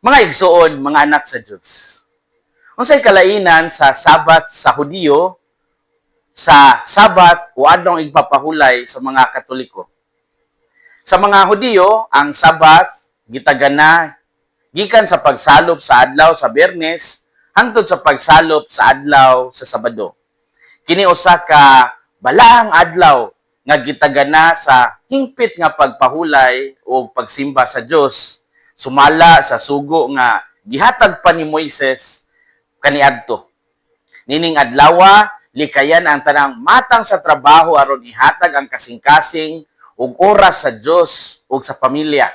Mga igsuon, mga anak sa Dios. Unsay kalainan sa Sabat sa Hudiyo sa Sabat o adlong igpapahulay sa mga Katoliko? Sa mga Hudiyo, ang Sabat gitagana gikan sa pagsalop sa adlaw sa Biyernes hangtod sa pagsalop sa adlaw sa Sabado. Kini usa ka balaang adlaw nga gitagana sa hingpit nga pagpahulay o pagsimba sa Dios sumala sa sugo nga gihatag pa ni Moises kaniadto. Nining adlawa, likayan ang tanang matang sa trabaho aron ihatag ang kasing-kasing ug oras sa Dios ug sa pamilya.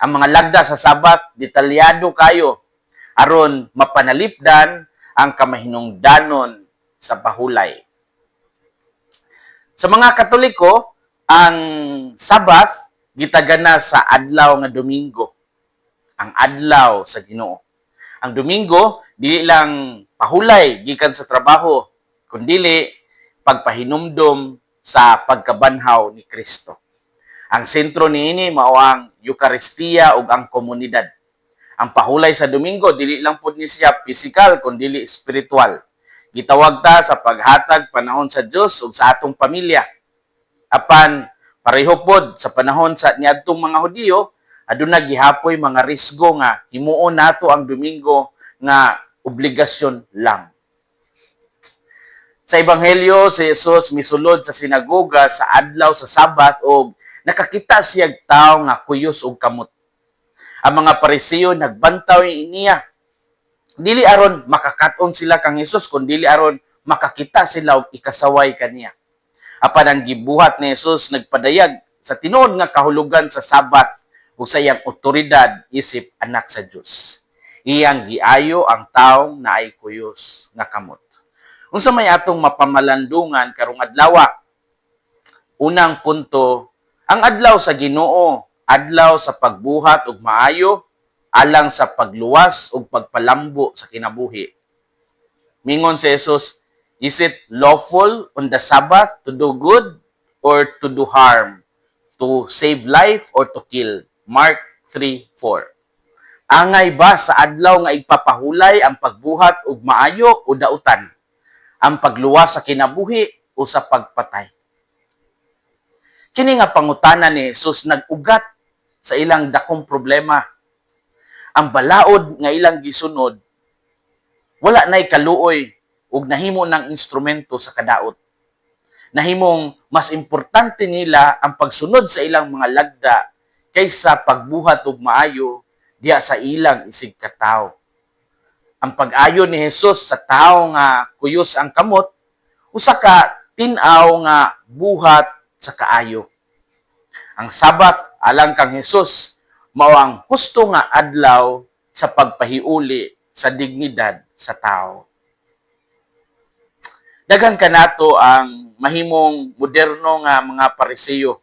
Ang mga lagda sa Sabat detalyado kayo aron mapanalipdan ang kamahinungdanon sa pahulay. Sa mga Katoliko, ang Sabat gitagana sa adlaw nga Domingo, ang adlaw sa Ginoo. Ang Domingo dili lang pahulay gikan sa trabaho, kundili pagpahinumdom sa pagkabanhaw ni Kristo. Ang sentro niini mao ang Eukaristiya ug ang komunidad. Ang pahulay sa Domingo dili lang pud ni siya physical kundili spiritual. Gitawag ta sa paghatag panahon sa Dios ug sa atong pamilya. Apan pareho pod sa panahon sa niadtong mga Hudiyo, aduna gihapoy mga risgo nga himuon nato ang Domingo nga obligasyon lang. Sa Ebanghelyo, si Jesus misulod sa sinagoga sa adlaw sa Sabat og nakakita siya tawo nga kuyos og kamot. Ang mga Pariseo nagbantaw niya. Dili aron makakaton sila kang Jesus, kundi aron makakita sila og ikasaway kaniya. Apan ang gibuhat ni Jesus nagpadayag sa tinuod nga kahulugan sa Sabat ug sa iyang otoridad isip anak sa Dios. Iyang giayo ang taong naay kuyos nga kamot. Unsa may atong mapamalandungan karong adlaw? Unang punto, ang adlaw sa Ginoo, adlaw sa pagbuhat og maayo alang sa pagluwas ug pagpalambo sa kinabuhi. Mingon si Jesus, "Is it lawful on the Sabbath to do good or to do harm, to save life or to kill?" Mark 3:4. Angay ba sa adlaw nga igpapahulay ang pagbuhat og maayo o dautan? Ang pagluwas sa kinabuhi o sa pagpatay? Kini nga pangutana ni Jesus nag-ugat sa ilang dakong problema. Ang balaod nga ilang gisunod wala nay kaluoy ug nahimo ng instrumento sa kadaot. Nahimong mas importante nila ang pagsunod sa ilang mga lagda kaysa pagbuhat og maayo diha sa ilang isig katawo. Ang pag-ayo ni Jesus sa tawo nga kuyos ang kamot usa ka tin-aw nga buhat sa kaayo. Ang Sabat alang kang Jesus mao ang husto nga adlaw sa pagpahiuli sa dignidad sa tao. Daghan kanato ang mahimong moderno nga mga Pariseo.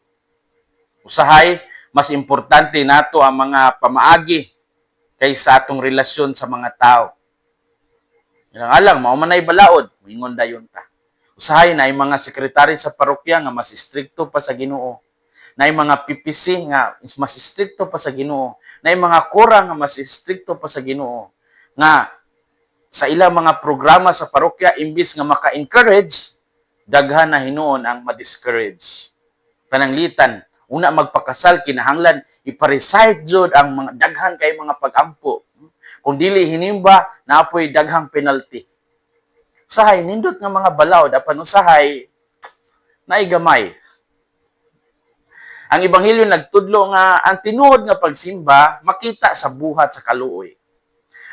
Usahay, mas importante nato ang mga pamaagi kaysa atong relasyon sa mga tao. Ilang alang, mao man ay balaod, moingon dayon ta. Usahay naay mga sekretary sa parokya nga mas istrikto pa sa Ginoo. Naay mga PPC nga mas istrikto pa sa Ginoo. Naay mga kora nga mas istrikto pa sa Ginoo. Nga sa ilang mga programa sa parokya, imbis nga maka-encourage, daghan na hinuon ang ma-discourage. Pananglitan, una magpakasal kinahanglan ipa-recite jud ang mga daghan kay mga pagampo. Kung dili hinimba, napoy daghang penalty. Usahay nindot nga mga balaod, apan usahay naigamay. Ang Ebanghelyo nagtudlo nga ang tinuod nga pagsimba makita sa buhat sa kaluoy.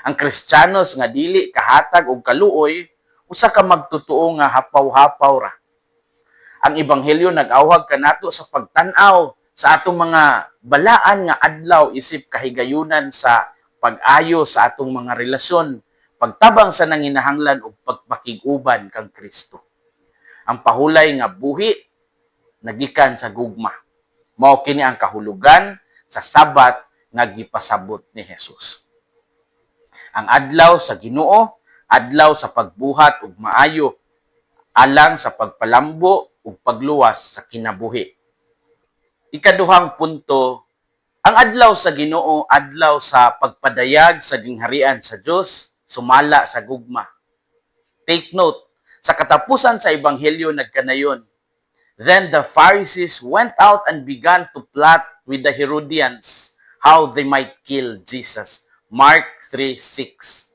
Ang Kristiyanos nga dili kahatag og kaluoy usa ka magtotoo nga hapaw-hapaw ra. Ang Ebanghelyo nag-awhag kanato sa pagtan-aw sa atong mga balaan nga adlaw isip kahigayunan sa pag-ayo sa atong mga relasyon, pagtabang sa nanginahanglan ug pagpakig-uban kang Kristo. Ang pahulay nga buhi nagikan sa gugma. Mao kini ang kahulugan sa Sabat nga gipasabot ni Jesus. Ang adlaw sa Ginoo, adlaw sa pagbuhat ug maayo alang sa pagpalambo ug pagluwas sa kinabuhi. Ikaduhang punto, Ang adlaw sa Ginoo, adlaw sa pagpadayag sa gingharian sa Dios, sumala sa gugma. Take note, sa katapusan sa ebanghelyo nagkanayon, "Then the Pharisees went out and began to plot with the Herodians how they might kill Jesus." Mark 3:6.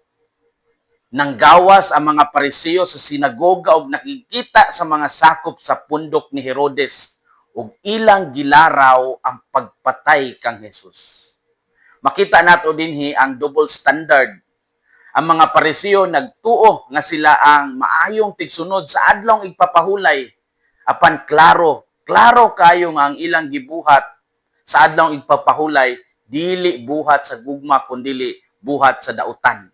Nanggawas ang mga Pariseo sa sinagoga og nakikita sa mga sakop sa pundok ni Herodes ug ilang gilaraw ang pagpatay kang Jesus. Makita nato dinhi ang double standard. Ang mga Pariseo nagtuo nga sila ang maayong tigsunod sa adlong igpapahulay. Apan klaro, klaro kayo nga ang ilang gibuhat sa adlong igpapahulay dili buhat sa gugma kundili buhat sa dautan.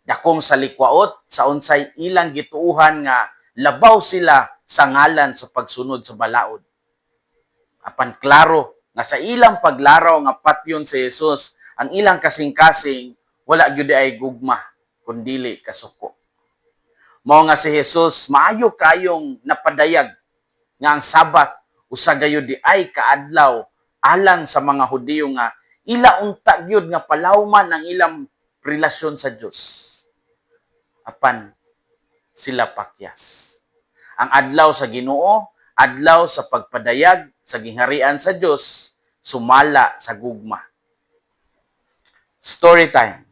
Dakong salikwaot sa unsay ilang gituuhan nga labaw sila sa ngalan sa pagsunod sa balaod. Apan klaro nga sa ilang paglaraw nga patyon sa Jesus, ang ilang kasing-kasing wala gyud ay gugma kundili kasuko. Mao nga si Jesus maayo kayong napadayag nga ang Sabath usa gayud di ay kaadlaw alang sa mga Hudiyo nga ila unta gyud nga palawman ang ilang relasyon sa Dios. Apan sila pakyas. Ang adlaw sa Ginoo, adlaw sa pagpadayag sa gingharian sa Dios, sumala sa gugma. Story time.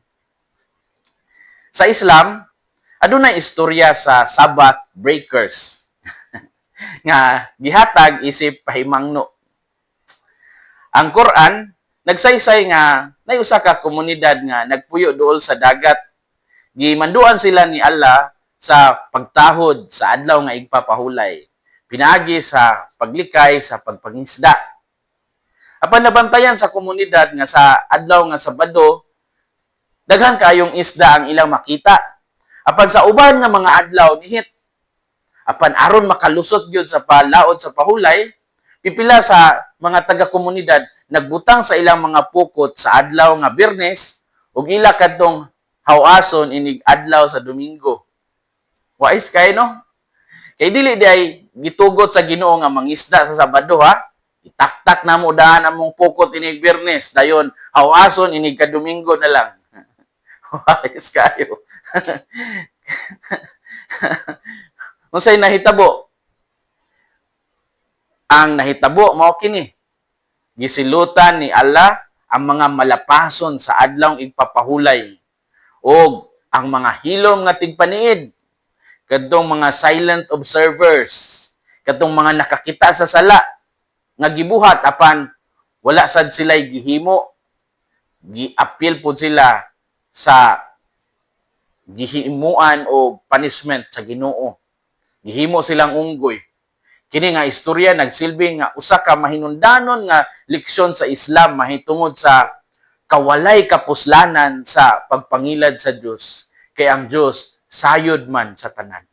Sa Islam, adunay istorya sa Sabbath breakers nga gihatag isip pahimangno. Ang Quran nagsaysay nga nay usa ka komunidad nga nagpuyo duol sa dagat. Gimanduan sila ni Allah sa pagtahod sa adlaw nga igpapahulay pinaagi sa paglikay sa pagpangisda. Apan nabantayan sa komunidad nga sa adlaw nga Sabado, daghan kayong isda ang ilang makita. Apan sa uban nga mga adlaw nihit. Apan aron makalusot gyud sa palaod sa pahulay, pipila sa mga taga-komunidad nagbutang sa ilang mga pukot sa adlaw nga Biyernes ug ila kadtong hawason inig adlaw sa Domingo. Wais kay, no? Kay dili di ay gitugot sa Ginoo nga mangisda sa Sabado, ha. Itaktak na mo daan among pukot inig Biyernes, dayon hawason inig ka Domingo na lang. Wais kayo. Unsay nahitabo? Ang nahitabo mao kini. Gisilutan ni Allah ang mga malapason sa adlawng igpapahulay ug ang mga hilom nga tigpaniid, kadtong mga silent observers, kadtong mga nakakita sa sala nga gibuhat apan wala sad sila gihimo, giapil pod sila sa gihimuan o punishment sa Ginoo. Gihimo silang unggoy. Kini nga istorya nagsilbi nga usa ka mahinundanon nga leksyon sa Islam mahitungod sa kawalay kapuslanan sa pagpangilad sa Dios, kay ang Dios sayod man sa tanan.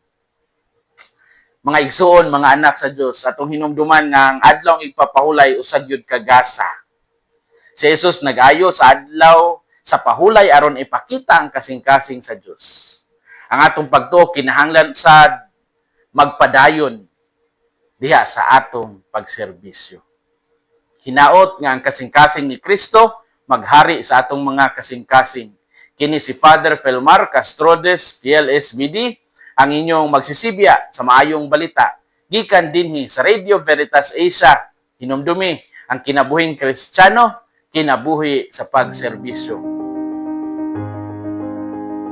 Mga igsuon, mga anak sa Dios, atong hinumduman nga ang adlawng igpapahulay usa gyud ka gasa. Si Jesus nag-ayo sa adlaw sa pahulay aron ipakita ang kasing-kasing sa Dios. Ang atong pagtuo kinahanglan sa magpadayon diha sa atong pagserbisyo. Hinaot nga ang kasing-kasing ni Kristo maghari sa atong mga kasing-kasing. Kini si Father Felmar Castrodes, FLSVD, ang inyong magsisibya sa maayong balita gikan dinhi sa Radio Veritas Asia. Hinumdumi ang kinabuhing Kristiyano, kinabuhi sa pagserbisyo.